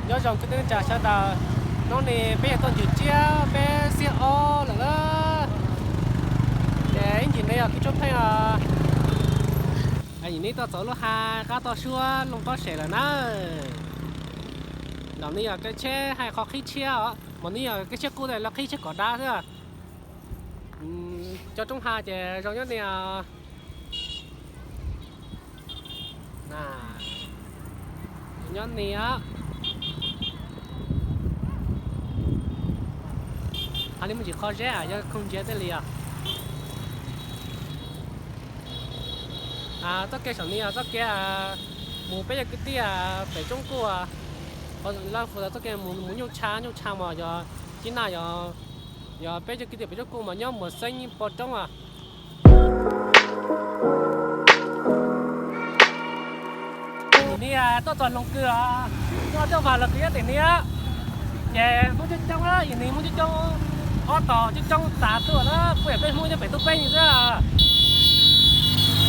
Nyob zoo kwv tij neej tsa sawv daws, hnub no peb yog tuaj ncig tsiab peb xiab ob lawm na. Ces ib ntsis no yog kwv tsuab pheej os. Nim no tuaj txog lub hav qab toj suab Looj Pob Sev lawm na. Los no yog kev tsheb hais qhov qhib tshiab os, mas no yog kev tsheb qub los qhib tsheb kom dab xwb. Cov roob hav ces zoo nyob ni os. Nyob ni os. Hais li muaj ntsis qhov zeb yog khoom ntsiav tej li os. Txoj kev saum ni yog txoj kev mus peb cov kwv tij pem roob kuj, qhov lawv hu txoj kev mus Nyooj Tsha, Nyooj Tsha mas yog Cib Naj, yog peb cov kwv tij pem roob kuj mas nyob Muas Xeeb pem roob os. Nim no tuaj txog Loos Kws os, tuaj txog Loos Kws nyob tim ni. Ces Hmoob coob coob, nim no Hmoob coob coob, ob tog coob coob tas tuaj na, kuj yog peb Hmoob nyob pem tub peb xwb.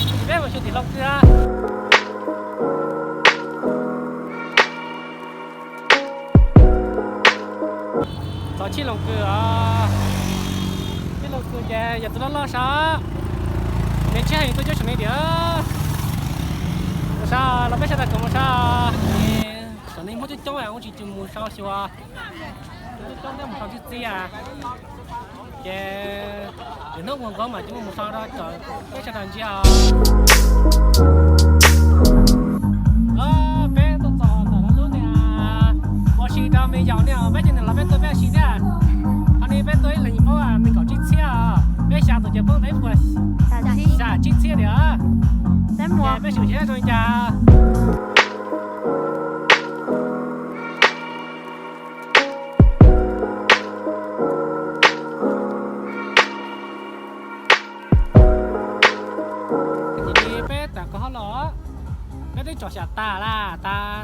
Ces peb mus xyuas tim Loos Kws. Txog tsheb Loos Kws os, tsheb Loos Kws ces yog tus loj loj sav, nws tsheb heev tuaj coob saum ni tiag. Mus sav los peb sawv daws koom mus sav. Saum ni Hmoob coob coob, ua tsis mus sav xyuas, coob coob thiab mus sav txi txiaj. Ces lwm hnub mus nkaus mas coj mus sav rau peb sawv daws ntsia os. Peb tuaj txog ntawm lub niag ua si rau me yaus ni, peb cov neeg los peb tuaj peb ua si thiab. Qhov ni peb tuaj ib leeg paub nees nkaum tsib txhiab, peb xya tus ces poob ntawm ib puas xya tsib txhiab tiag. Ces peb xyuas seb zoo li cas. Nim no peb tawm qhov hauv los, peb twb tsom xyam tas lawm, tas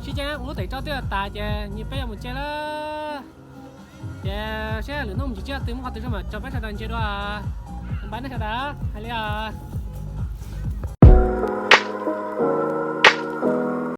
sib ceeb ua lub tem rau twb tas ces nim no peb yuav mus tsev lawm. Ces seb lwm hnub mus ntsis tsiab twg muaj qhov twg zoo mas tso peb sawv daws ntsia dua. Npaj nej sawv daws hais li os.